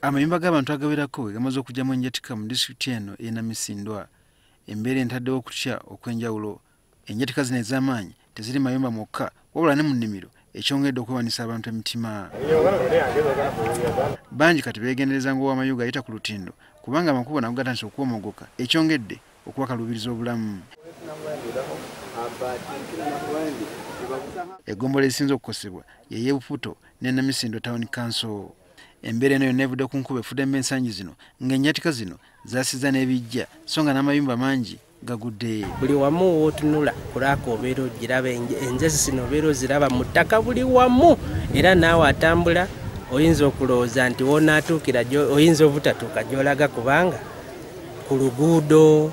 Amayumba g'abantu agawerako ge gamaze okugyamu enjatika mu disitulikiti eno ey'e Namisindwa. Embeera entaddewo okutya okw'enjawulo. Enjatika zino ez'amaanyi teziri mayumba mwokka wabula ne mu nnimiro, ekyongedde okwewanisa abantu emitima. Bangi kati beegendereza ng'owamayuga ayita ku lutindo kubanga amakubo nago gatandise okwomogoka, ekyongedde okubakaluubiriza obulamu. Eggombolola ezisinze okukosebwa ye y'e Buputo ne Namisindwa Town Council. Embeera eno yonna evudde ku nkuba efudembe ensangi zino ng'enjatika zino zaasizza n'ebijja so nga n'amayumba mangi gagudde. Buli wamu w'otunula kulaaka obeera ogiraba, enjazi zino obeera oziraba mu ttaka buli wamu, era naawe atambula oyinza okulowooza nti w'onaatuukira oyinza obutatuuka gy'olaga, kubanga ku luguudo,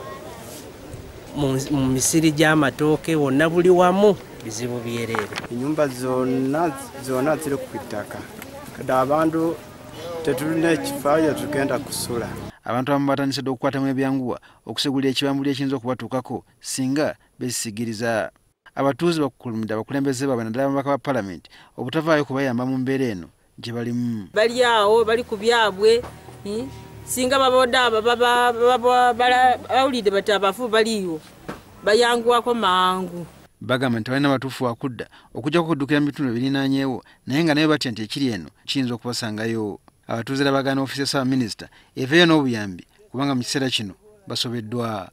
mu misiri gy'amatooke wonna buli wamu bizibu byereere. Ennyumba zonna zonna ziri ku ttaka, kati abantu tetulina ekifo tugenda kusula. Abantu abamu batandise dda okukwatamu ebyanguwa okusegulira ekibambuli ekiyinza okubatuukako singa beesigiriza. Abatuuze bakukulumidde abakulembeze baabwe naddala ababaka ba palamenti obutavaayo kubayamba mu mbeera eno gye balimu. Bali awo bali ku byabwe, singa baboda bawulidde bati abafu baliyo bayanguwako mangu. Bagamba nti tebalina batuufu wakudda okujjako okuddukira mu bitundu ebirinaanyeewo, naye nga nayo batya nti ekiri eno kiyinza okubasangayo. Abatuuze era bagaana ofiisi ya Ssaabaminisita eveeyo n'obuyambi kubanga mu kiseera kino basobeddwa.